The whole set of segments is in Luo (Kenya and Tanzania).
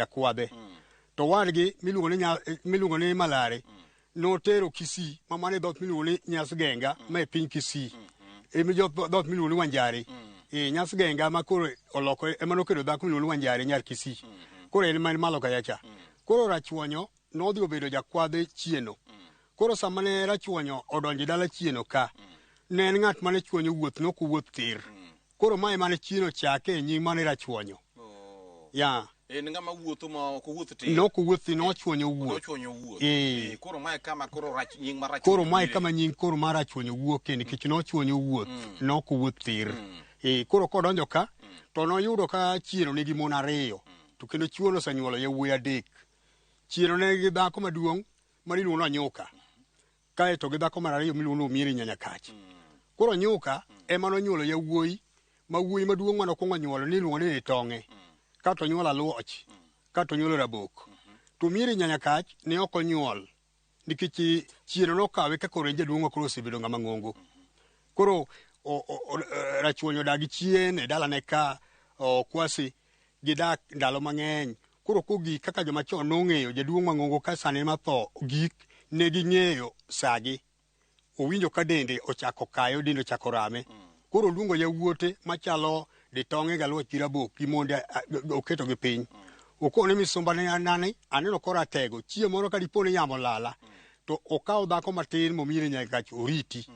Jakwadhe. To wadgi miluongo ni nya, miluongo ni Malare notero Kisii ma mano e dhoot miluongo ni Nyasgenga ma e piny Kisii. E jo dhoot miluongo ni Wanjare. E Nyasgenga ma koro oloko ema nokelo dhako miluongo ni Wanjare nyar Kisii. Koro en ma en malo kacha cha. Koro Rachuonyo nodhi obedo jakwadhe Chieno. Koro sama ne Rachuonyo odonjo e dala Chieno ka, ne en ng'at mane chuonyo wuoth ne ok owuoth tir. Koro mae mane Chieno chake e nying mane Rachuonyo. Oh. Ya. En ng'ama wuotho ma ok owuoth tir. Ne ok owuoth tir, nochuonyo wuoth. Nochuonyo wuoth. Eh. Eh, Koro mae kama koro rach nying mar Rachuonyo. Koro mae bire. kama nying koro mar Rachuonyo wuoke nikech nochuonyo wuoth, ne ok owuoth tir. Eh, koro kodonjo ka, to noyudo ka Chieno nigi mon ariyo, to kendo chuono osenyuolo yawuoyi adek. Chieno ne nigi dhako maduong' mane iluongo ni Onyuka, kaeto gi dhako mar ariyo miluongo ni Omieri Nyanyakach. Koro Onyuka ema nonyuolo yawuoyi ma wuoyi maduong' mane okwongo nyuolo niluongo ni Ritong'e, kato onyuolo Aluoch, kato onyuolo Rabok. To Omieri Nyanyakach ne ok onyuol nikech chieno nokawe ka koro en jaduong' ma koro osebedo ng'ama ng'ongo. Koro Rachuonyo odak gi chien e dalane ka Okwasi gidak ndalo mang'eny. Koro kogik kaka joma chon nong'eyo jaduong' mang'ongo ka sane ma tho gik ne ging'eyo sagi. Owinjo ka dende ochako kaye, dende ochako rame. Koro oluongo yawuote machalo Ditong'e Galuoch gi Rabok gi monde oketogi piny. Okone misumba ne nani aneno kora tego chieng' moro ka dipo ni yamo lala to okaw dhako matin momire nyaka oriti.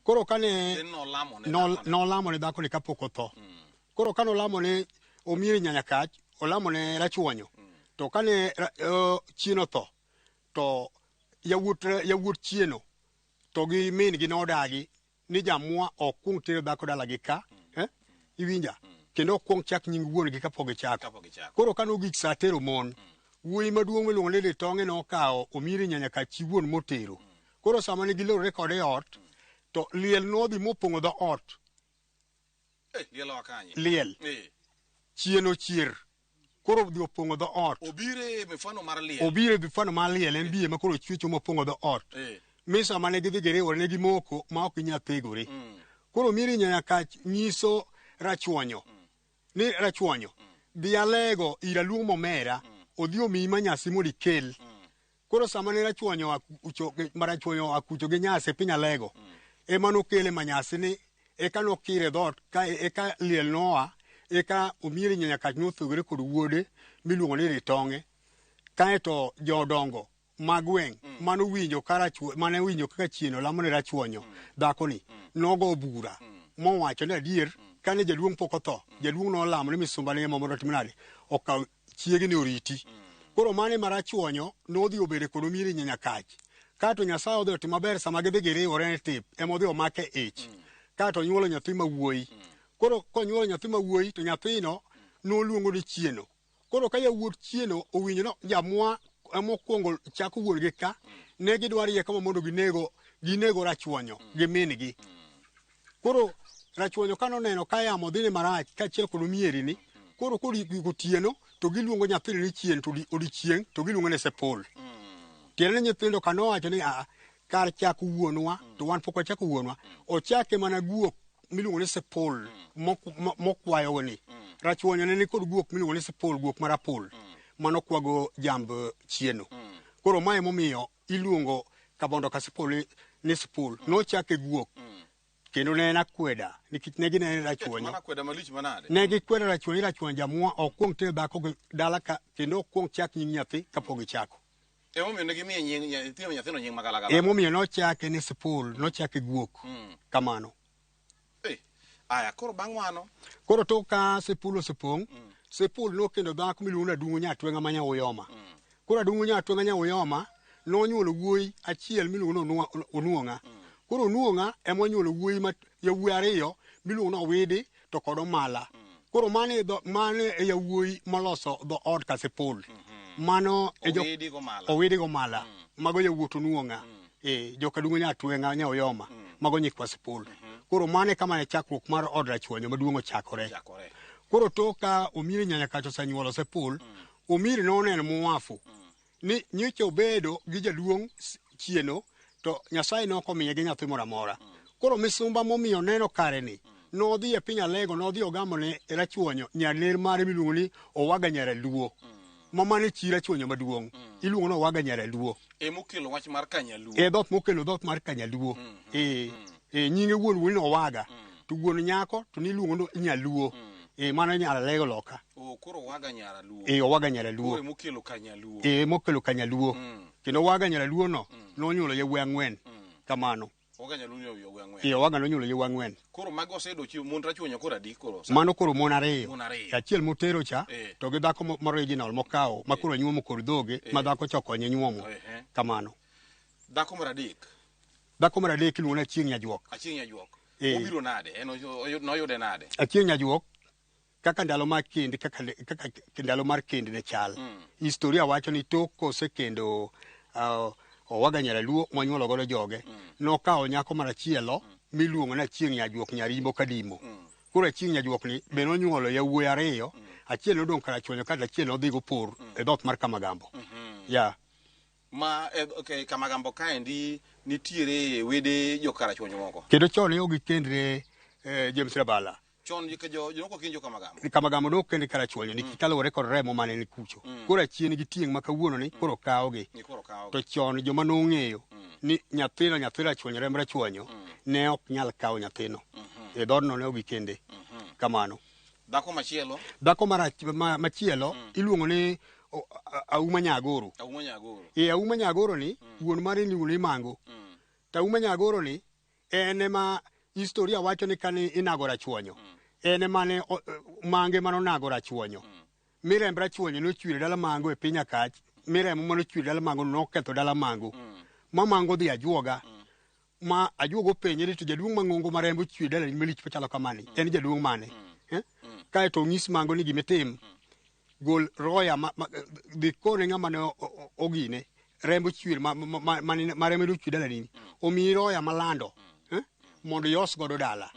Koro kane En nolamo ne dhakoni. nolamo ne dhakoni kapok otho. Koro kane olamo ne Omieri Nyanyakach, olamo ne Rachuonyo. To kane Chieno otho, to yawuot Chieno to gi min gi nodagi ni jamwa ok kuong tero dhako dalagi ka, eh? Iwinja? Kendo ok kuong chak nying wuon gi kapok gichako. Kapok gichako. Koro kane ogik saa tero mon, wuoyi maduong' miluongo ni Litong'e nokawo Omieri Nyanyakach chi wuon motero. Koro sama ne gilorore kode e ot, to liel nodhi mopong'o dho ot. Eh, liel oa kanye? Liel. Eh. Chien ochier. Koro odhi opong'o dho ot. Obire e mifano mar liel. Obiro e mifano mar liel, en biye ma koro ochwecho mopong'o dho ot. Eh. Mi sama ne gidhi giriwore ne gimoko ma ok ginyal thegore. Koro Miri Nyanyakach nyiso Rachuonyo ni Rachuonyo, dhi alego ir aluong momera odhi omiyi manyasi mondo ikel. Koro sama ne Rachuonyo akucho Marachuonyo akucho gi nyasi piny Alego, ema nokele manyasi ni eka nokire dhoot ka eka liel noa eka Omieri Nyanyakach nothogore kod wuode miluongo ni Ritong'e. Kaeto jodongo ma gweng' mane owinjo ka Rachuo mane owinjo kaka chieno lamo ne Rachuonyo dhakoni nogo bura mowacho ni adier kane jaduong' pok otho jaduong' nolamo ni misumbane ema mondo otim nade okaw chiege ni oriti. Koro mano ema Rachuonyo nodhi obede kod Omieri Nyanyakach. Kato Nyasaye odhi otimo maber sama gidhi giriwore ne tip ema odhi omake ich. Kato onyuolo nyathi ma wuoyi. Koro konyuolo nyathi ma wuoyi to nyathino noluongo ni Chieno. Koro ka yawuot Chieno owinjo ni jamwa ema okwongo chako wuon gi ka, ne gidwa rieko ma mondo ginego Rachuonyo gi min gi. Koro Rachuonyo ka noneno ka yamo dhine marach kaachiel kod Omieri ni, koro gotieno to giluongo nyathini ni chien to odiechieng' to giluongo ni Sepul. Tiende ni nyithindo ka nowacho ni aa, kar chako wuonwa to wan pok wachako wuonwa, ochake mana guok miluongo ni Sepul mokwayogo ni. Rachuonyo ne nikod guok miluongo ni Sepul, guok marapul manokwago jamb Chieno. Koro mae emomiyo iluongo Kabondo Kasipul ni Sepul. Nochake guok kendo ne en akweda nikech ne ginene Rachuonyo. Mano akweda malich manade? Ne gikwedo Rachuonyo, Rachuonyo jamwa ok kuong ter dhako gi dala ka kendo ok kuong chak nying nyathi kapok gichako. Emomiyo ne gimiye nying nyithindo nyathino nying magalagala. Emomiyo nochake ni Sepul, nochake guok kamano. Eh, aya koro bang' mano Koro tok ka Sepul osepong', Sepul nokendo dhako miluongo ni Adung'o Nyatweng'a ma Nyauyoma. Koro Adung'o Nyatweng'a Nyauyoma nonyuolo wuoyi achiel miluongo ni Onuong'a. Koro Onuong'a ema onyuolo wuoyi ma yawuoyi ariyo miluongo ni Owidi to kod Omala. Koro mano e dho mano e yawuoyi moloso dho od Kasipul. Mano e jo Owidi gomala. Owidi gomala. Mago yawuot Onuong'a. Eh, joka Adung'o Nyatweng'a Nyauyoma. Mago nyikwa Sipul. Koro mano e kama ne chakruok mar od Rachuonyo maduong' ochakore. Chakore. Koro tok ka Omiri Nyanyakach osenyuolo Sepul, Omiri noneno muwafu ni nyocha obedo gi jaduong' Chieno to Nyasaye ne ok omiye gi nyathi moro amora. Koro misumba momiyo neno kare ni nodhi e piny Alego nodhi ogamo ne Rachuonyo nyaner mare miluongo ni Owaga Nyaraluo. Ma mano e chi Rachuonyo maduong'. Iluongo ni Owaga Nyaraluo. Emokelo wach mar Kanyaluo. E dhoot mokelo dhoot mar Kanyaluo. Eh, eh, nyinge wuon wuon ni Owaga. To wuon nyako to niluongo ni Nyaluo. Eh, mano Nyaralego loka. O koro Owaga Nyaraluo. Eh, Owaga Nyaraluo. Koro emokelo Kanyaluo. Eh, mokelo Kanyaluo. Kendo Owaga Nyaraluo no nonyuolo yawuoyi ang'wen. Kamano. Owaga Nyaluo ni yawuoyi ang'wen. Eh, Owaga nonyuolo yawuoyi ang'wen. Koro mago oseyudo chi mond Rachuonyo koro adi koro? Mano koro mon ariyo. Mon ariyo. Achiel motero cha Eh. to gi dhako original mokawo ma koro nyuomo kod dhoge ma dhako cha okonye nyuomo. Ehe. Kamano. Dhako mar adek. Dhako mar adek iluongo ni Achieng' Nyajuok. Achieng' Nyajuok. Eh. Obiro nade? En noyude nade? Achieng' Nyajuok kaka ndalo mar kend kaka ndalo mar kend ne chal. Historia wacho ni tok kosekendo Owaga Nyaraluo monyuolo godo joge, nokawo nyako mar achielo miluongo ni Achieng' Nyajuok Nyarimbo Kadimo. Koro Achieng' Nyajuok ni be nonyuolo yawuoyi ariyo, achiel nodong' Karachuonyo kato achiel nodhi go Por e dhoot mar Kamagambo. Yeah. Ma okay, Kamagambo kaendi nitiere wede jo Karachuonyo moko. Kendo chon ne ok gikendre James Rabala. Chon jo jo ok jo Kamagambo. Kamagambo ne ok kende Karachuonyo nikech kaluwore kod remo mane ni kucho. Koro achien gi tieng' ma kawuono ni koro kawogi. Ni koro kawo. To chon joma nong'eyo ni nyathino nyathi Rachuonyo remb Rachuonyo ne ok nyal kawo nyathino. E dhoodno ne ok gikende. Kamano. Dhako machielo Dhako machielo iluongo ni Auma Nyagoro. Auma Nyagoro. E Auma Nyagoro ni wuon mare iluongo ni Mango. To Auma Nyagoro ni en ema historia wacho ni kane inago Rachuonyo en ema ne mange mane onago Rachuonyo. Mi remb Rachuonyo nochwer e dala Mango e piny Akach, mi remo mane ochwer e dala Mango noketho dala Mango. Ma Mango odhi ajuoga. Ma ajuoga openje ni to jaduong' mang'ongo ma rembe ochwer e dalani malich machalo kamani en jaduong' mane? Eh? Kaeto onyis Mango ni gimitim, gol roya dhi kone ng'ama ne ogine rembe ochwer ma rembe nochwer dalani ni. Omiyi roya malando mondo ios godo dala.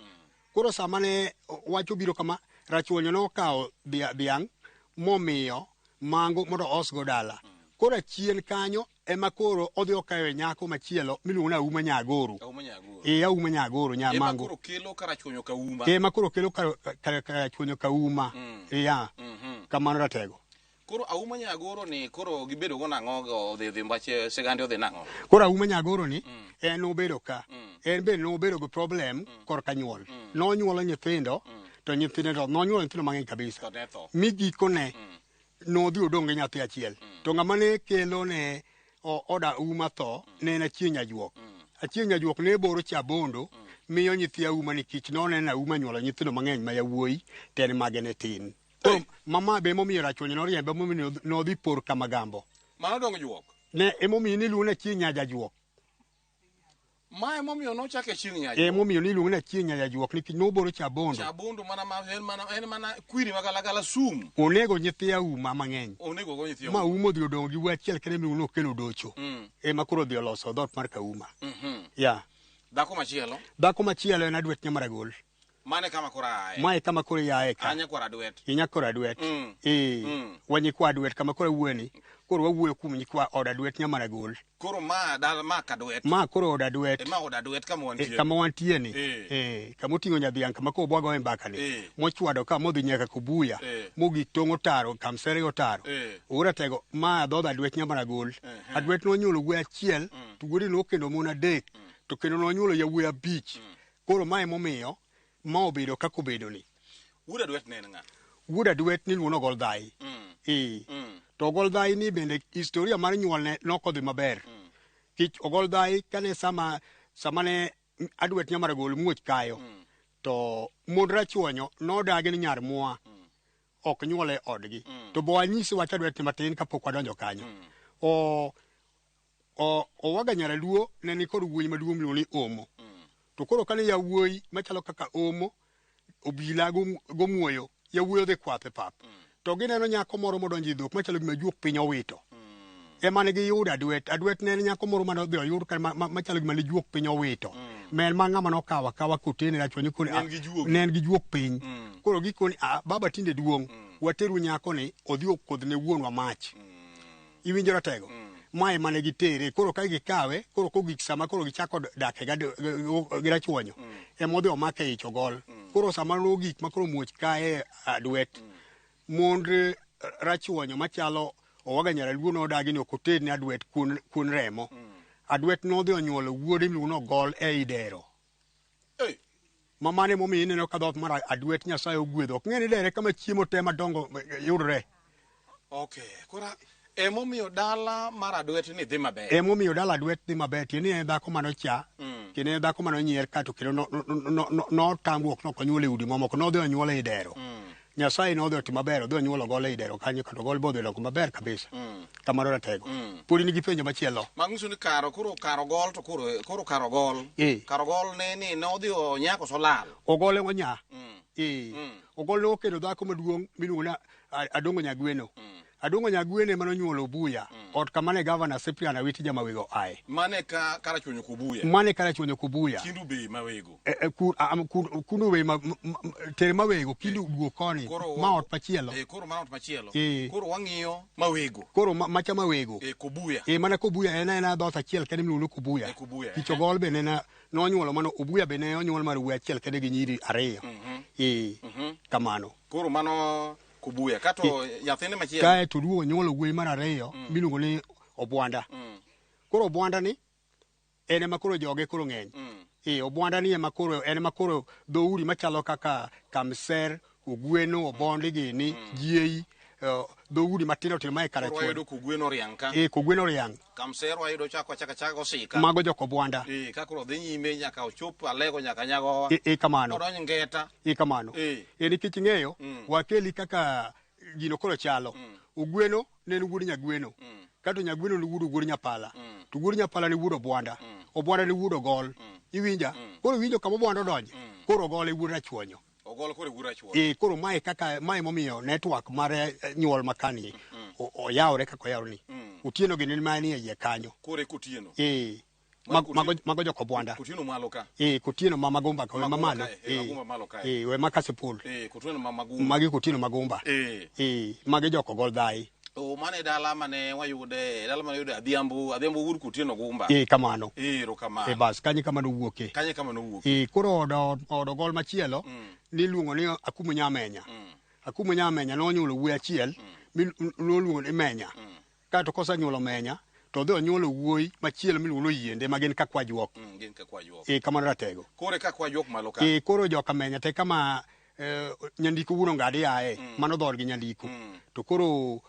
Koro sama ne wach obiro kama, Rachuonyo nokawo dhiang' momiyo Mango mondo oos go dala. Koro achien kanyo ema koro odhi okawe nyako machielo miluongo ni Auma Nyagoro. Auma Nyagoro. E Auma Nyagoro nya Ema Mango. koro kelo Karachuonyo Kauma. Ema koro kelo Karachuonyo Kauma. Ya. Kamano ratego. Koro Auma Nyagoro ni koro gibedo go nang'o go odhi dhi mbache sigande odhi nang'o? Koro Auma Nyagoro ni en obedo ka. En be nobedo gi problem korka nyuol. Nonyuolo nyithindo to nyithinde to nonyuolo nyithindo mang'eny kabisa. To ne tho. Mi gikone nodhi odong' gi nyathi achiel. To ng'ama ne kelo ne oda Auma tho ne en Achieng' Nyajuok. Achieng' Nyajuok ne boro chabondo miyo nyithi Auma nikech noneno Auma nyuolo nyithindo mang'eny ma yawuoyi to en mage ne tin. Koro mama be emomiyo Rachuonyo noriembe emomiyo nodhi Por Kamagambo. Mano dong' juok. Ne emomiyo niluongo ni Achieng' Nyajajuok. Ma emomiyo nochake Achieng' Nyajuok. Emomiyo niluongo ni Achieng' Nyajajuok nikech noboro chabondo. Chabondo mana ma en mana kwiri magalagala sum. Onego nyithi Auma mang'eny. Onego go nyithi Auma. Ma Auma odhi odong' gi wuoyi achiel kende miluongo ni Okelo Docho. Ema koro odhi oloso dhoot mar Kauma. Yeah. Dhako machielo. Dhako machielo en Adwet Nyamaragol. Mane kama koro aye. Mae kama koro iaye ka. An nyakwar Adwet. Inyakwar Adwet. Eh. Wa nyikwa Adwet kama koro awuoye ni. Koro wawuoyo kuom nyikwa od Adwet Nyamaragol. Koro ma dala ma Kadwet. Ma koro od Adwet. Ma od Adwet kama wantie. Kama wantie ni. Kama oting'o nyadhiang' kama koro bwagoe mbaka ni. Mochwado ka modhi nyaka Kobuya. Mogik tong' otaro Kamsere otaro. Oratego ma dhood Adwet Nyamaragol. Adwet nonyuolo wuoyi achiel to wuode nokendo mon adek to kendo nonyuolo yawuoyi abich. Koro ma emomiyo ma obedo kaka obedo ni. Wuod Adwet ne en ng'a? Wuod Adwet niluongo ni Ogol Dhai. Ee. To Ogol Dhai ni bende historia mar nyuolne nok odhi maber. Kich Ogol Dhai kane sama ne Adwet Nyamaragol muoch kayo, to mond Rachuonyo nodagi ni nyar mwa ok nyuol e odgi. To bo anyisi wach Adwet ni matin kapok wadonjo kanyo. Owaga Nyaraluo ne ni kod wuoyi maduong' miluongo ni Omo. To koro kane yawuoyi machalo kaka Omo, Obila gomuoyo, yawuoyi odhi kwath e pap. To gineno nyako moro modonjo e dhok machalo gima juok piny owito. Ema ne giyudo Adwet. Adwet ne en nyako moro mane odhi oyud ka machalo gima ne juok piny owito. Ma en ma ng'ama nokawo akawa kotene Rachuonyo koni, Ne en gi juogi. ne en gi juok piny. Koro gikoni, baba tinde duong', wateru nyakoni odhi okodh ne wuonwa mach. Iwinjo ratego? Ma ema ne gitere. Koro ka gikawe, koro kogik sama koro gichako dak gi Rachuonyo, ema odhi omake ich ogol. Koro sama nogik ma koro muoch kaye Adwet, mond Rachuonyo machalo Owaga Nyaraluo nodagi ni ok oted ne Adwet kuon, kuon remo. Adwet nodhi onyuolo wuode miluongo ni Ogol ei dero. Ei, Ma mano emomiyo ineno ka dhoot mar Adwet Nyasaye ogwedho. Ok ng'e ni dere kama chiemo te madongo yudore. Okay, koro emomiyo dala mar Adwet ni dhi maber. Emomiyo dala Adwet dhi maber. Tiende ni en dhako manocha, kendo en dhako manonyier ka to kendo notamruok nok onyuol e udi mamoko. Nodhi onyuol ei dero. Nyasaye nodhi otimo maber, odhi onyuolo Ogol ei dero kanyo kendo Ogol be odhi dongo maber kabisa. Kamano ratego. Pod in gi penjo machielo? Manyiso ni karo koro kar Ogol to koro koro kar Ogol. Eh. Kar Ogol ne ni ne odhi onya koso lal. Ogol ema onya. Eh. Ogol ne okendo dhako maduong' miluongo ni Adongo Nyagweno. Adongo Nyagweno ema nonyuolo Obuya. Ot kama ne gavana Cyprian Awiti Jamawego ae. Mane ka Karachuonyo Kobuya. Mane Karachuonyo Kobuya. Kindu be Mawego. Kundu we ma, ter Mawego, Kindu duog koni. Koro Ma ot machielo. Eh, koro ma ot machielo. Eh. Koro wang'iyo Mawego. Koro macha Mawego. Eh, Kobuya. Eh, mana Kobuya en aena dhoot achiel kende miluongo ni Kobuya. Eh, Kobuya, Kich Ogol be ne nonyuolo mano Obuya be ne onyuol mar wuoyi achiel kende gi nyiri ariyo. Eh, kamano. Koro mano Kobuya. Kato nyathine machielo. Kae to duogo onyuolo wuoyi mar ariyo miluongo ni Obwanda. Koro Obwanda ni en ema koro joge koro ng'eny. Eh, Obwanda ni ema koro en ema koro dhoudi machalo kaka Kamser, Ogweno, Obondi gini, Jiei, dhoudi matindo tindo mae Koro Karachuonyo. wayudo Kogweno oriang' ka. Eh, Kogweno oriang'. Kamser wayudo chako achaka chaka osika. Mago jok Obwanda. Eh, ka koro dhi nyime nyaka ochop Alego nyaka Nyagowa. Eh, eh, kamano. Odonj Ngeta. Eh, kamano. Eh. Eh, nikech ing'eyo, wakeli kaka gino koro chalo. Ogweno ne en wuod Nyagweno. Kato Nyagweno ne wuod Wuod Nyapala. To Wuod Nyapala ne wuod Obwanda. Obwanda ne wuod Ogol. Iwinja? Koro iwinjo kama Obwanda odonje. Koro Ogol e wuod Rachuonyo. Ogol koro e wuod Rachuonyo. Eh, koro mae kaka mae momiyo network mar nyuol makani oyawre kaka oyawre ni. Otieno gini ma ni e iye kanyo. Koro e Kotieno. Eh. Mar Kotieno. Mago jok Obwanda. Kotieno malo ka. Eh, Kotieno ma Magumba ka, we Magumba mamalo. kae, eh, Magumba malo kae. Eh, we ma Kasipul. Eh, Kotieno ma Magumba. Magi Kotieno Magumba. Eh. Eh, magi jok Ogol Dhai. O mane dala mane wayude, dala mane wayude Adhiambo, Adhiambo wuod Kotieno Gumba. Eh, kamano. Eh, erokamano. Eh, bas kanyo kama nowuoke. Kanye kama nowuok. Eh, koro od Ogol machielo niluongo ni Akumu Nyamenya. Akumu Nyamenya nonyuolo wuoyi achiel noluongo ni Menya. Kato kosenyuolo Menya to odhi onyuolo wuoyi machielo miluongo ni Oyiende ma gin Kakwajuok. Gin Kakwajuok. Eh, kamano ratego. Koro e Kakwajuok malo ka. Eh, koro joka Menya te kama Nyandiko wuon Ongadi ae, mano dhoodgi Nyandiko. To koro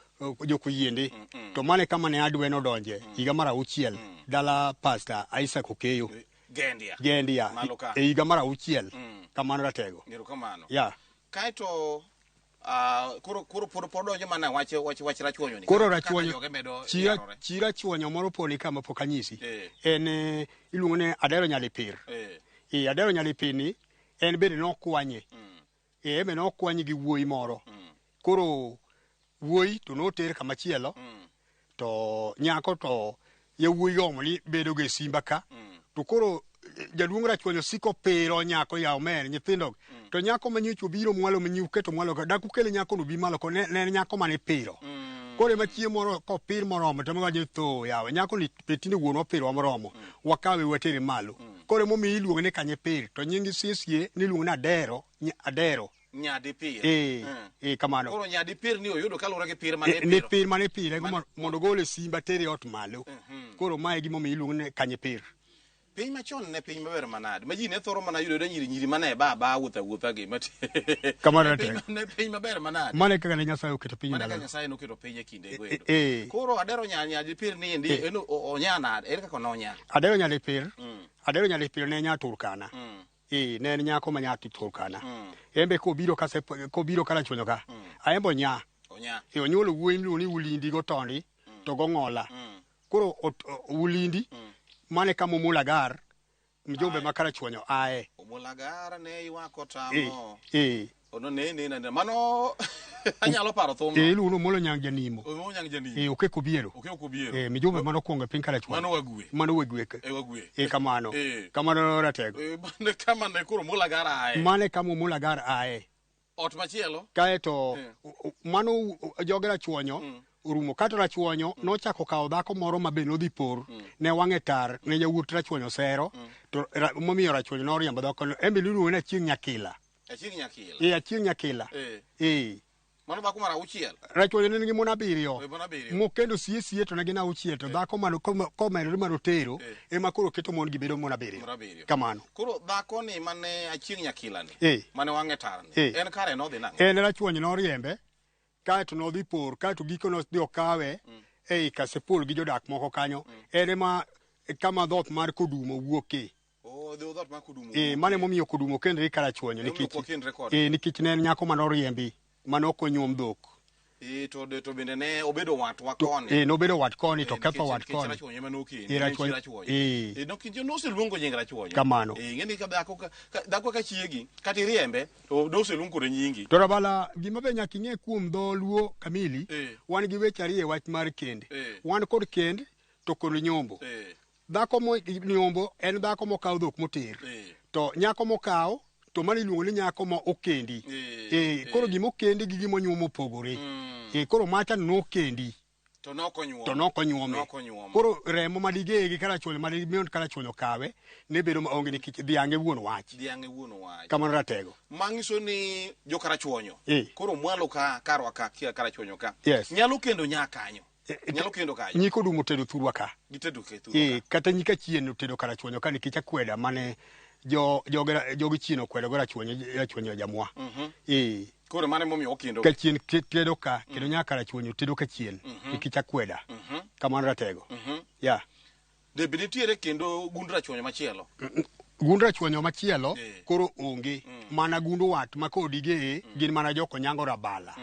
jok Oyiende. To mano e kama ne Adwen nodonje higa mar 6 dala Pastor Isaac Okeyo. Gendia. Gendia. Malo ka. E higa mar 6. Kamano ratego. Erokamano. Yeah. Kaeto koro koro pod pod donjo mana wach wach wach Rachuonyo ni. Koro Kaka Rachuonyo joge medo yarore. chi Rachuonyo moro poni kama pok anyisi. Eh. En iluongo ni Adero Nyalipir. Eh. Eh, Adero Nyalipir ni en bende nokwanye. Eh, en bende nokwanye gi wuoyi moro. Koro wuoyi to noter kama chielo. To nyako to yawuoyi omo ni bedo go e simba ka. To koro jaduong' Rachuonyo siko piro nyako ya omer nyithindo. To nyako ma nyocha obiro mwalo ma nyiu keto mwalo ka dak ukel nyako no bi malo ko ne en nyako mane piro. Koro ema chieng' moro kopir moromo to miwacho ni tho yawa nyako ni be tinde wuonwa opirowa moromo wakawe watere malo. Koro emomiyo iluonge ni kanye pir to nying sie niluongo ni Adero, Adero. Nyadi pir. Eh, eh, kamano. Koro nyadi pir ni oyudo kaluwore gi pir mane Ne ipiro. pir mane pire mondo ogol e simba tere ot malo. Koro mae e gimomiyo iluongo ni kanye pir. Piny machon ne piny maber manade. Ma ji ne thoro mana yudo nyiri nyiri mane ba wuotha wuotha gi. Kamano Ne ratego. ne piny maber manade. Mano e kaka ne Nyasaye oketo piny Mane kaka ndalono. Nyasaye noketo piny e kinde go endo. Eh. Koro Adero nyadi pir ni endi en onya nade? Ere kaka nonya? Adero Nyalipir, Adero Nyalipir ne nya Turkana. Eh, ne en nyako ma nya Turkana. En be kobiro kase kobiro Karachuonyo ka, aembo nya. Onya. E onyuolo wuoyi miluongo ni Ulindi gotondi to gong'ola. Koro Ulindi mane kama Omulagar mjumbe ma Karachuonyo ae. Omulagar ne ywak otamo. Eh, eh. Ono ne ne ne mano anyalo paro thum. Eh, iluongo ni Omolo Nyang' Janimo. Omolo Nyang' Janimo. Eh, Okeko Obiero. Okeko Obiero. Eh, mijumbe mano okuongo e piny Karachuonyo. Mano Wagwe. Mano Wagwe. E Wagwe. Eh, kamano. Eh. Kamano ratego. Eh, mane kama ne koro Omulagar ae. Mane kama Omulagar ae. Ot machielo. Kaeto mano joge Rachuonyo orumo. Kato Rachuonyo nochako kawo dhako moro ma be nodhi por ne wang'e tar ne yawuot Rachuonyo sero to momiyo Rachuonyo noriembo dhako no. En be iluongo ni Achieng' Nyakila. Achieng' Nyakila. Eh, Achieng' Nyakila. Eh. Eh. Mano dhako mar auchiel. Rachuonyo ne nigi mon abiriyo. Eh, mon abiriyo. Mokendo sie sie to ne gin auchiel to dhako mano komedore manotero Eh. ema koro keto mon gi bedo mon abiriyo. Mon abiriyo. Kamano. Koro dhako ni mane Achieng' Nyakila ni. Eh. Mane wang'e tar ni. Eh. En kare nodhi nang'o? En Rachuonyo noriembe kaeto nodhi por kaeto giko nodhi okawe ei Kasipul gi jodak moko kanyo. En ema kama dhoot mar Kodumo wuoke. Oh, dho dhoot mar Kodumo. Eh, mano emomiyo Kodumo kendre Karachuonyo Emomiyo nikech ok wakendre kode. eh, nikech ne en nyako mane oriembi mane ok onyuom dhok. Eh, to to bende ne obedo watwa koni. Eh, nobedo wat koni to Eh, ketho nikech- wat nikech koni. Rachuonyo ema nokendi. Eh, ne en chi Rachuonyo- Rachuonyo. Eh. Eh, noseluongo nying Rachuonyo. Kamano. Eh, ing'e ni ka dhako ka dhako ka chiegi kata iriembe to noseluong kode nyingi. To Rabala, gima be nyaka ing'e kuom dholuo kamili, Eh. wan gi weche ariyo e wach mar kend. Eh. Wan kod kend to kod nyombo. Eh. Dhako mo nyombo en dhako mokaw dhok moter. Eh. To nyako mokaw to mano iluongo ni nyako ma okendi. Eh, Eh, koro gima okendi gi gima onyuom opogore. Eh, koro macha nokendi To nokonyuome. to nokonyuome. Nokonyuome. Koro remo madigegi gi Karachuonyo madimion Karachuonyo kawe ne bedo maonge nikech dhiang' e wuon wach. Dhiang' e wuon wach. Kamano ratego. Manyiso ni jo Karachuonyo. Eh. Koro mwalo ka karwa ka kia Karachuonyo ka. Yes. Nyalo kendo nya kanyo. Eh, Nyalo kendo kanyo. Nyi Kodumo otedo thurwa ka. Gitedo ke thurwa Eh, ka. kata nyika chien otedo Karachuonyo ka nikech akweda mane jo joge jogi chien okwedo go Rachuonyo Rachuonyo jamwa. Eh, Koro mano emomiyo okendo. ka chien tedo ka kendo nyaka Karachuonyo tedo ka chien nikech akweda. Kamano ratego. Yeah. De be nitiere kendo gund Rachuonyo machielo. Gund Rachuonyo machielo Eh. koro onge mana gund wat ma kodige gin mana jokonyango Rabala.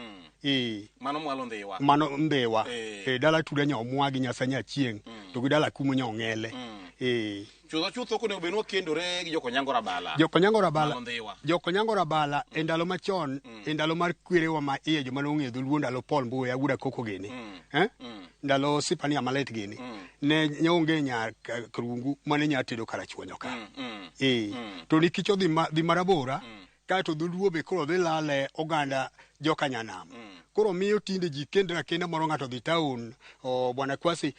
Eh, Mano mwalo Ndhiwa. mano Ndhiwa. Eh. Eh, dala Tuda Nyomwa gi Nyasa Nyachieng' to gi dala Kumo Nyong'ele. Eh, Chutho chutho ok onego bed ni wakendore gi jokonyango Rabala. Jokonyango Rabala. Mano Ndhiwa. Jokonyango Rabala e ndalo machon e ndalo mar kwerewa ma iye joma nong'eyo dholuo ndalo Paul Mbuya Wuod Akoko gini. Eh? Ndalo Sipania Malet gini. Ne onge nyar Karungu mane nya tedo Karachuonyo ka. Eh. To nikech odhi dhi marabora kaeto dholuo be koro dhi lale oganda joka nyanam. Koro miyo tinde ji kendre akenda moro ng'ato dhi town o bwana Kwasi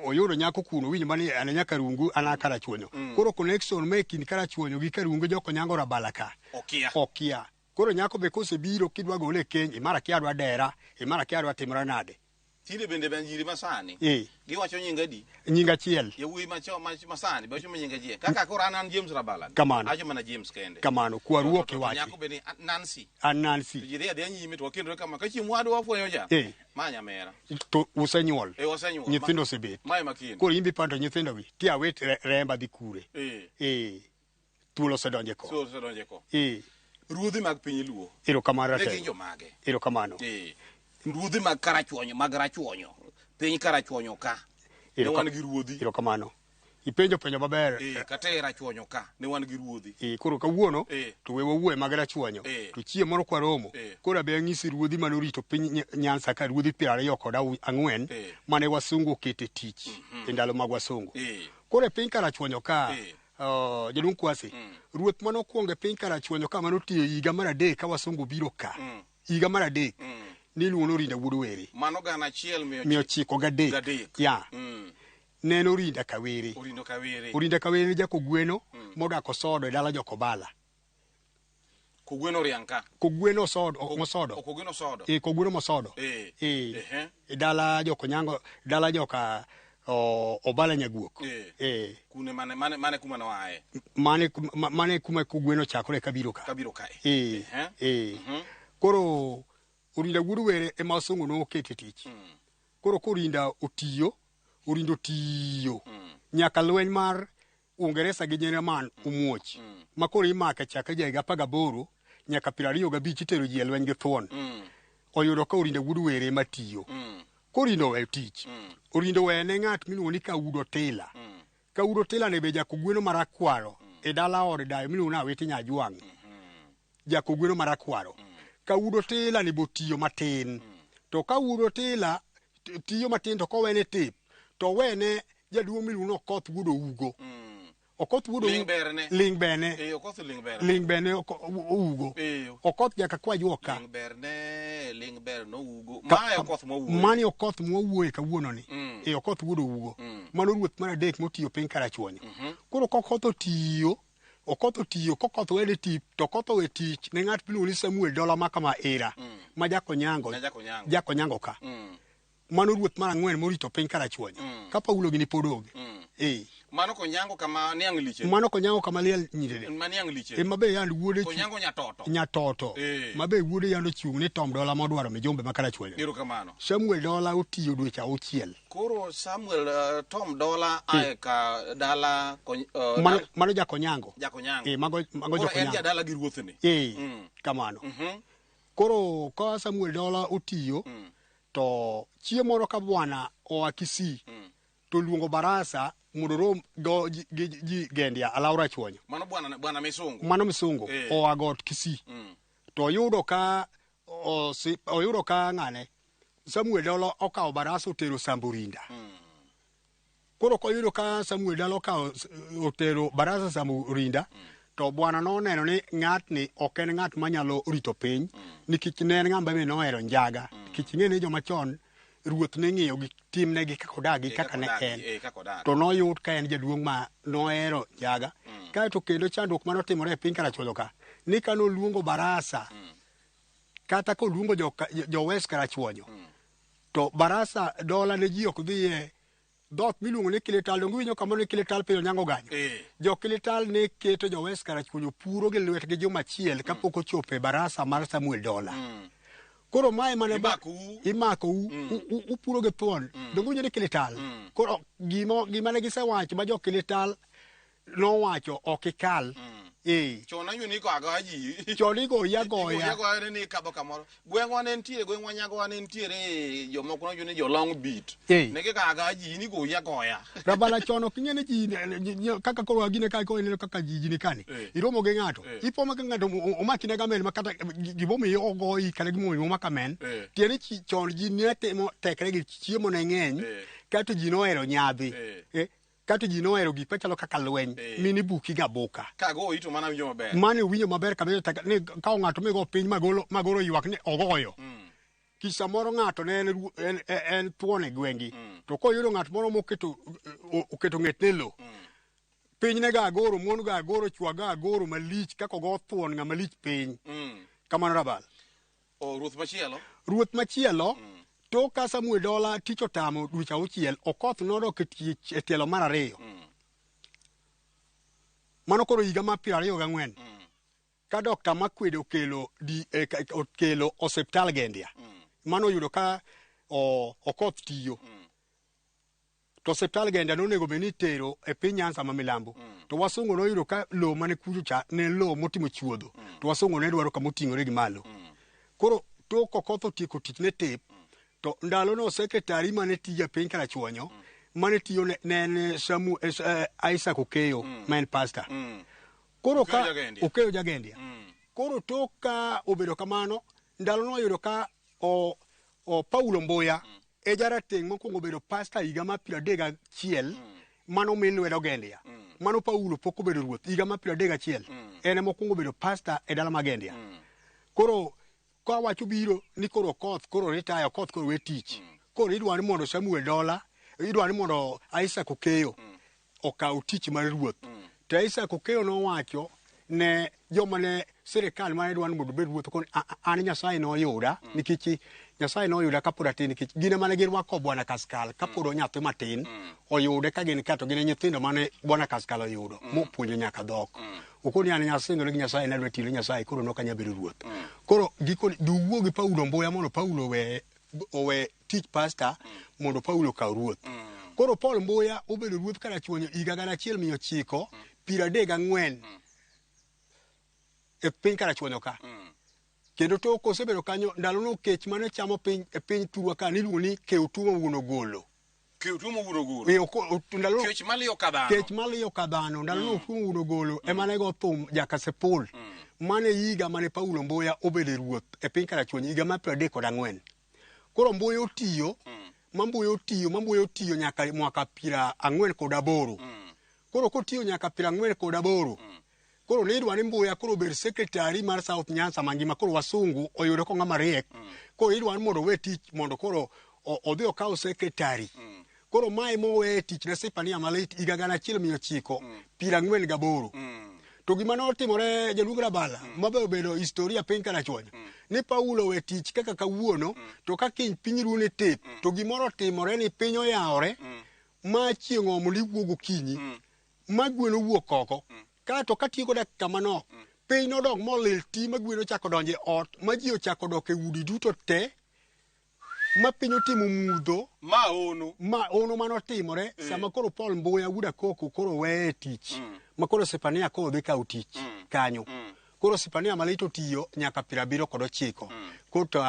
oyudo nyako kuno winjo mani an nyaka Karungu an a Karachuonyo. Koro connection me kind Karachuonyo gi Karungu jokonyango Rabala ka Okia. okia. Koro nyako be kosebiro kidwa gole e keny imara kia adwa dera imara kia adwa timra nade. Tinde bende ben nyiri masani. Eh, Giwacho nying adi? nying achiel Yawuoyi macho masani be wacho nying achiel. Kaka koro an an James Rabala. Kamano. Awacho mana James kende. kamano kwaruok To- to- to iwachi Nyako be ni Nancy. an To Nancy ji dhi adhiya nyime to wakendore kama. Ka chieng' wadwa wafwenyo cha. Eh. Ma nyamera. to usenyuol Eh wasenyuol. nyithindo osebet Ma ema kendo. koro in be ipando nyithindo gi ti awit remba dhi kure Eh. eh thuolo osedonje ko So osedonje ko. eh Ruodhi mag piny Luo. erokamano Ne gin ratego jomage? erokamano Eh. Ruodhi mag Karachuonyo, mag Rachuonyo. Piny Karachuonyo ka. Ne wan gi ruodhi. Erokamano ipenjo penjo maber Eh, kata e Rachuonyo ka ne wan gi ruodhi. Eh, koro kawuono Eh. to we wawuoye mag Rachuonyo Eh. to chieng' moro kwaromo Eh. koro abe ang'isi ruodhi mane orito piny Nyanza ka ruodhi 24 Eh. mane wasungu okete tich e ndalo mag wasungu Eh. koro e piny Karachuonyo ka Eh. jaduong' Kwasi ruoth mane okwongo e piny Karachuonyo ka mane otiyo higa mar adek ka wasungu biro ka higa mar adek niluongo ni Orinda wuod Were Mano gana achiel miyo 903 Gadek. ya ne en Orinda Kawere Orindo Kawere. Orinda Kawere jakogweno modak Osodo e dala Jokobala Kogweno oriang' ka. Kogweno Osodo mosodo Kogweno Osodo. eh kogweno mosodo Eh. eh Ehe. e dala Jokonyango dala joka Obala Nyaguok Eh. eh Kune mane mane mane kuma noaye mane mane kuma kogweno chakore kabiro ka kabiro kae. eh Ehe. eh koro Orinda wuod Were ema wasungu nokete tich koro korinda otiyo Orinda otiyo nyaka lweny mar Uingereza gi Jerman omuoch ma koro imake chakre ja higa 18 nyaka 25 itero ji e lweny gi thuon oyudo ka Orinda wuod Were ema tiyo Korinda oweyo tich Orinda oweyo ne ng'at miluongo ni Kaudo Tila Kaudo Tila ne be jakogweno marakwaro e dala od dayo miluongo ni Awiti Nyajwang' jakogweno marakwaro Kaudo Tila ni botiyo matin to Kaudo Tila tiyo matin to kowene tip to wene jaduong' miluongo ni Okoth wuod Ougo Okoth wuod Ling' berne. Ling' berne Eh, Okoth ling' berne. ling' berne Ougo Eh. Okoth nyaka kwa juoka Ling' berne, ling' ber nougo. Mae Okoth mwawuoye. Mani Okoth mwawuoye kawuono ni e Okoth wuod Ougo mano ruoth mar adek motiyo piny Karachuonyo koro kokoth otiyo Okoth otiyo kokoth wene tich to okoth owe tich ne ng'at miluongo ni Samuel Dola ma kama ira ma Jakonyango Na Jakonyango. Jakonyango ka mano ruoth mar ang'wen morito piny Karachuonyo ka Paulo gini pod onge eh Mano Konyango kama niang' liche. mano Konyango kama liel nyirene Ma niang' liche. ema be yand wuode Konyango nyatoto. nyatoto Eh. ma be wuode yand ochung' ni Tom Dola modwaro mijumbe ma Karachuonyo Erokamano. Samuel Dola otiyo dweche auchiel Koro Samuel Tom Dola ae ka dala mano, mano Jakonyango Jakonyango. eh mago mago Koro en Jakonyango jadala gi ruothni. eh kamano koro ka Samuel Dola otiyo to chieng' moro ka bwana oa Kisii to luongo barasa mondo orom go ji, gi ji Gendia Alaw Rachuonyo Mano bwana bwana Misungu. mano Misungu Eh. oa got Kisii to oyudo ka oyudo ka ng'ane Samuel Dola okawo barasa otero Samborinda koro koyudo ka Samuel Dola okawo otero barasa Samborinda to bwana noneno ni ng'atni ok en ng'at manyalo rito piny nikech ne en ng'ama be nohero njaga nikech ing'e ni joma chon ruoth ne ng'iyo gi timne gi kaka odak gi Eh, kaka ne odak, en eh, kaka odak. to noyud ka en jaduong' ma nohero njaga kaeto kendo chandruok manotimore e piny Karachuonyo ka ni ka noluongo barasa kata koluongo jo, jo West Karachuonyo to barasa dola ne ji ok dhiye dhoot miluongo ni Kilital donge iwinjo kamoro ni Kilital piny Onyango ganyo Eh. jo Kilital ne keto jo West Karachuonyo puro gi lwetgi juma achiel kapok ochopo e barasa mar Samuel Dola koro mae mane Imakou. imakou upuro gi thuon donge iwinjo ni Kilital koro gima gima ne gisewacho ma jo Kilital nowacho ok ikal eh Chon awinjo ni igo agoya ji. chon igoyi agoya Igoyi agoya ni ikadho kamoro. Gweng'wa ne nitiere, gweng'wa Nyagowa ne nitiere jomoko nowacho ni jo long beat. Eh. Ne gigo agoya ji, in igoyi agoya. Rabala chon ok ing'e ni ji kaka koro wagine ka koro ineno kaka ji ni kani Eh. iromo gi ng'ato Eh. ipo ma ka ng'ato omaki ne gamen ma kata gimomiyo ogoyi kata gimomiyo omaka men Eh. tiende ni chon ji ne timo tekre gi chiemo ne ng'eny Eh. kato ji nohero nyadhi Eh. Eh, kato ji nohero gik machalo kaka lweny Eh. mini buki ga buka Kagoyi to mano awinjo maber. mano iwinjo maber kabisa tek ni kawo ng'ato migo piny magolo magolo ywak ni ogoyo kich samoro ng'ato ne en, en thuon e gweng'gi to koyudo ng'at moro moketo oketo ng'etne e lo piny ne ga agoro mon ga agoro chwa ga agoro malich kaka ogo thuon ng'ama lich piny kamano rabal O ruoth machielo. ruoth machielo tok ka Samuel Dola tich otamo dweche auchiel Okoth nodok e tich e tielo mar ariyo mano koro higa mar 24 ka Dr. Makwede okelo di, okelo osiptal Gendia mano oyudo ka Okoth tiyo to osiptal Gendia nonego bed ni itero e piny Nyanza ma milambo to wasungu noyudo ka lowo mane kucho cha ne en lowo motimo chuodho to wasungu ne dwaro kama oting'ore gi malo koro tok Okoth otieko tich ne tip to ndalono sekretari mane tiyo e piny Karachuonyo mane tiyo ne en Isaac Okeyo ma en pastor koro ka Okeyo Jagendia. Okeyo Jagendia koro tok ka obedo kamano ndalono oyudo ka o, o Paulo Mbuya e jarateng' mokwongo obedo pasta higa mar 31 mano mi lwedo Gendia mano Paulo pok obedo ruoth higa mar 31 en ema okwongo bedo pasta e dala ma Gendia koro ka wach obiro ni koro Okoth koro retire Okoth koro we tich koro idwa ni mondo Samuel Dola idwa ni mondo Isaac Okeyo okaw tich mar ruoth to Isaac Okeyo nowacho ne joma ne sirikal mane dwa ni mondo obed ruoth koni an Nyasaye noyuda nikech Nyasaye noyuda kapod atin nikech gin ema ne girwako Bwana Kaskal kapod onyathi matin oyude ka gin ka to gin e nyithindo mane Bwana Kaskal oyudo mopuonjo nyaka dhok okoni an nyasingore gi Nyasaye nadwa tiyo ne Nyasaye koro nok anyal bedo ruoth koro gikoni duwuo gi Paulo Mbuya mondo Paulo owe tich pasta mondo Paulo okaw ruoth koro Paul Mbuya obedo ruoth Karachuonyo higa 1934 e piny Karachuonyo ka kendo tok osebedo kanyo ndalono kech mane chamo piny e piny thurwa ka niluongo ni Keutumo wuon Ogolo Keutumo wuon Ogolo. Ndalo Kech maliyo ka dhano. Kech maliyo ka dhano ndalono Otuomo wuon Ogolo ema ne go thum Jakasepul mane higa mane Paulo Mbuya obedo ruoth e piny Karachuonyo higa mar 34. Koro Mbuya otiyo ma Mbuya otiyo ma Mbuya otiyo nyaka mwaka 48. Koro kotiyo nyaka 48 koro ne idwa ni Mbuya koro obed secretary mar South Nyanza mangima koro wasungu oyudo ko ng'ama riek koro idwa ni mondo owe tich mondo koro odhi okaw secretary koro mae mowe tich ne Sipania malit higa 1948 To gima notimore jaluong Rabala ma be obedo historia piny Karachuonyo ni Paulo owe tich kaka kawuono to ka kiny piny ru ni tip to gimoro otimore ni piny oyawore ma chieng' oomo ni wuok gokinyi ma gwen owuok oko kato katieko dakika manok piny nodok molil ti ma gwen ochako donjo e ot ma ji ochako dok e udi duto te ma piny otimo mudho Ma ono. ma ono manotimore sama koro Paul Mbuya wuod Akoko koro weye tich ma koro Sipania koro dhi kawo tich kanyo koro Sipania malit otiyo nyaka 79 koro to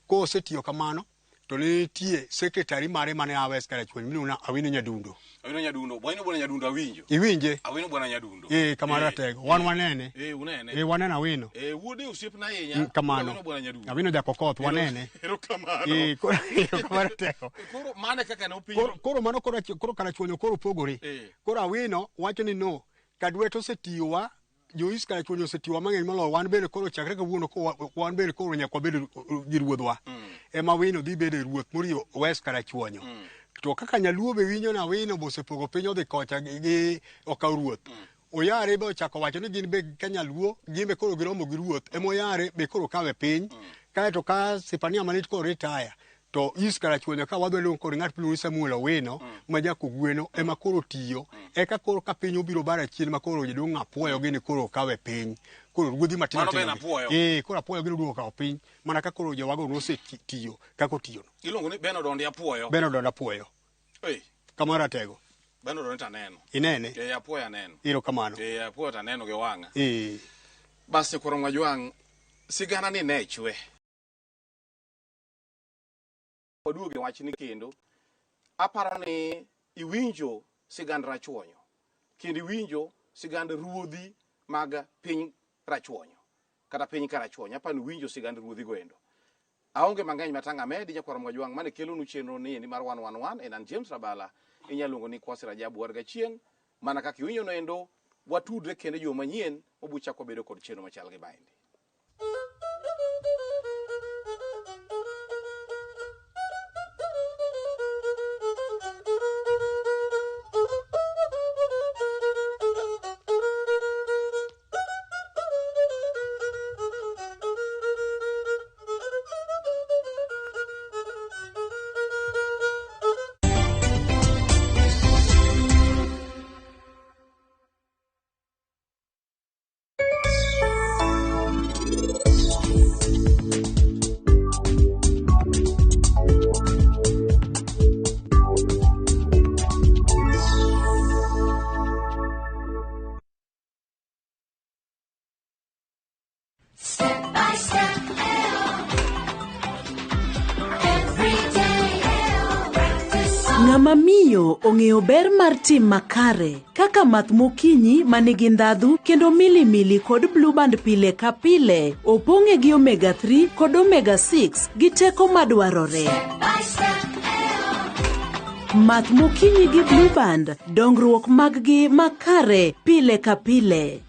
kosetiyo kamano to nitie secretary mare mane a West Karachuonyo miluongo ni Awino Nyadundo Awino Nyadundo. Bwana bwana Nyadundo awinjo. iwinje Awino bwana Nyadundo. Kamano ratego wan wanene Unene. Waneno Awino Wuode osiepna ahinya. Kamano Awino bwana Nyadundo. Awino Jakokoth wanene Erokamano. Koro kamano ratego Koro mane kaka ne opinjo. Koro mano koro Karachuonyo koro pogore. Koro Awino wacho ni no, Kadwet osetiyowa, jo East Karachuonyo osetiyowa mang'eny moloyo wan bende koro chakre kawuono wan bende koro nyaka wabed gi ruodhwa. Ema Awino dhi bedo e ruoth moriwo West Karachuonyo. To kaka Nyaluo be winjo ni Awino be osepogo piny odhi kocha gi okawo ruoth. Oyare be ochako wacho ni gin be ka Nyaluo gin be koro giromo gi ruoth ema Oyare be koro kawe piny. Kaeto ka Sipania malit koro retire to East Karachuonyo ka wadwa luongo kod ng'at miluongo ni Samuel Owino ma jakogweno ema koro tiyo eka koro ka piny obiro bara chien ma koro jaduong' Apuoyo gini koro kawe piny koro ruodhi matindo Mano Ben tindo gi. Apuoyo. Koro Apuoyo gini oduogo kawo piny mana ka koro jowago nosetiyo kaka otiyono. Iluongo ni Ben Odondi Apuoyo. Ben Odondi Apuoyo. Kamano ratego. Ben Odondi to aneno. Inene? Apuoyo aneno. Erokamano. Apuoyo to aneno gi wang'a. Basi koro Mwajwang' sigana ni ne chwe. Waduoge wachni kendo. Aparo ni iwinjo sigand Rachuonyo. Kendo iwinjo sigand ruodhi mag piny Rachuonyo. Kata piny Karachuonyo. Aparo ni iwinjo sigand ruodhi go endo. Aonge mang'eny matang' amedi nyakwar Mwajwang' mane kelonu chenro ni endi mar 111 en an James Rabala. Inyalo luongo ni Kwasi Rajabu war gachieng'. Mana kaka iwinjo no endo, watudre kendo juma manyien, wabuchako wabedo kod chenro machal gi maendi. Step by step, every day, practice on. Ng'ama miyo ong'eyo ber mar tim makare kaka math mokinyi manigi ndhadhu kendo milimili kod blue band pile ka pile opong'e gi omega 3 kod omega 6 gi teko madwarore. Step by step, Math mokinyi gi blue band dongruok mag gi makare pile ka pile.